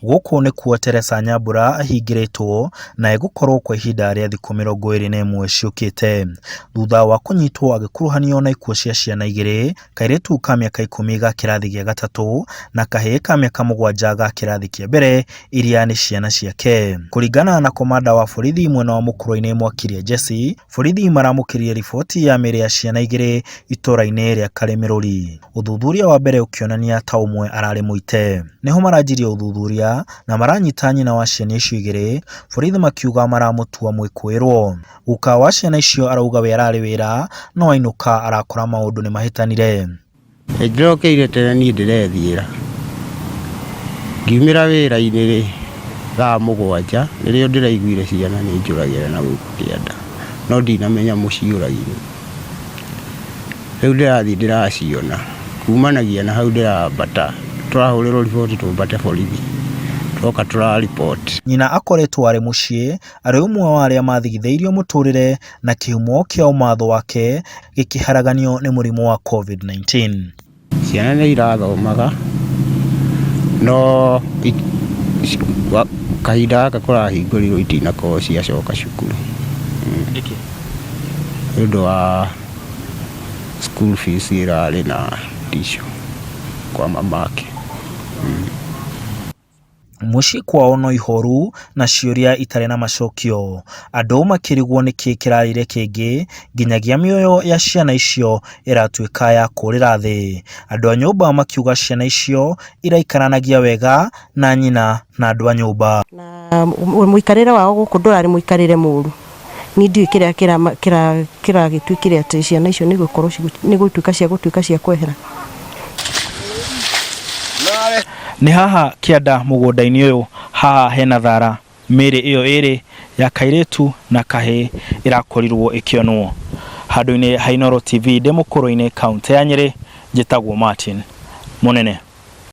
Gũkũ nĩkuo Teresa Nyambura ahingĩrĩtwo na egũkorwo kwa ihinda rĩa thikũ 21 ciũkĩte. Thutha wa kũnyitwo agĩkuruhanio na ikuũ cia ciana igĩrĩ, kairĩtu ka mĩaka 10 ga kĩrathi gĩa gatatũ na kahĩĩ ka mĩaka 7 ga kĩrathi kĩa mbere iria nĩ ciana ciake. Kũringana na komanda wa borithi mwena wa Mũkũrwe-inĩ Mwakiria Jesse, borithi maramũkĩrire riboti ya mĩĩrĩ ya ciana igĩrĩ itũra-inĩ rĩa Karĩmĩrũri. Ũthuthuria wa mbere ũkĩonania ta ũmwe ararĩ mũite. Nĩho maranjirie ũthuthuria na maranyita nyina wa ciana icio igĩrĩ, borithi makiuga maramũtua mwĩkũĩrwo. Guka wa ciana icio arauga we ararĩ wĩra no ainũka arakora maũndũ nĩ mahĩtanire. Ndĩrokĩire tene niĩ ndĩrethiĩra, ngiumĩra wĩra-inĩ rĩ, thaa 7 nĩrĩo ndĩraiguire ciana nĩ njũragĩre na gũkũ kĩanda, no ndinamenya mũciũragire. Rĩu ndĩrathiĩ ndĩraciona, kumanagia na hau ndĩrambata, tũrahũrĩrwo riboti tũmbate borithi, twoka tũrariboti. Nyina akoretwo arĩ mũciĩ arĩ ũmwe wa arĩa mathigithĩirio mũtũrĩre na kĩhumo kĩa ũmatho wake gĩkĩharaganio nĩ mũrimũ wa COVID-19. Ciana nĩ irathomaga no kahinda gaka kũrahingũrirwo itinakorwo ciacoka cukuru. Nĩkĩ? Nĩ ũndũ wa school fees ĩrarĩ na issue kwa mamake. Mũciĩ kwao no ihoru na ciũria itarĩ na macokio. Andũ makĩrigwo nĩkĩ kĩrarĩire kĩngĩ nginyagia mĩoyo ya ciana icio ĩratuĩka ya kũrĩra thĩ. Andũ a nyũmba makiuga ciana icio iraikaranagia wega na nyina na andũ a nyũmba. Na mũikarĩre wao gũkũ ndũrarĩ mũikarĩre mũru. Niĩ ndiũĩ kĩrĩa kĩragĩtuĩkire atĩ ciana icio nĩ gũkorwo nĩ gũtuĩka cia gũtuĩka cia kwehera. Nĩ haha kĩanda mũgũnda-inĩ ũyũ, haha hena thara, mĩĩrĩ ĩyo ĩrĩ ya kairĩtu na kahĩĩ ĩrakorirwo ĩkĩonwo. Handũ-inĩ ha Inooro TV ndĩ Mũkũrwe-inĩ kauntĩ ya Nyĩrĩ, njĩtagwo Martin Mũnene.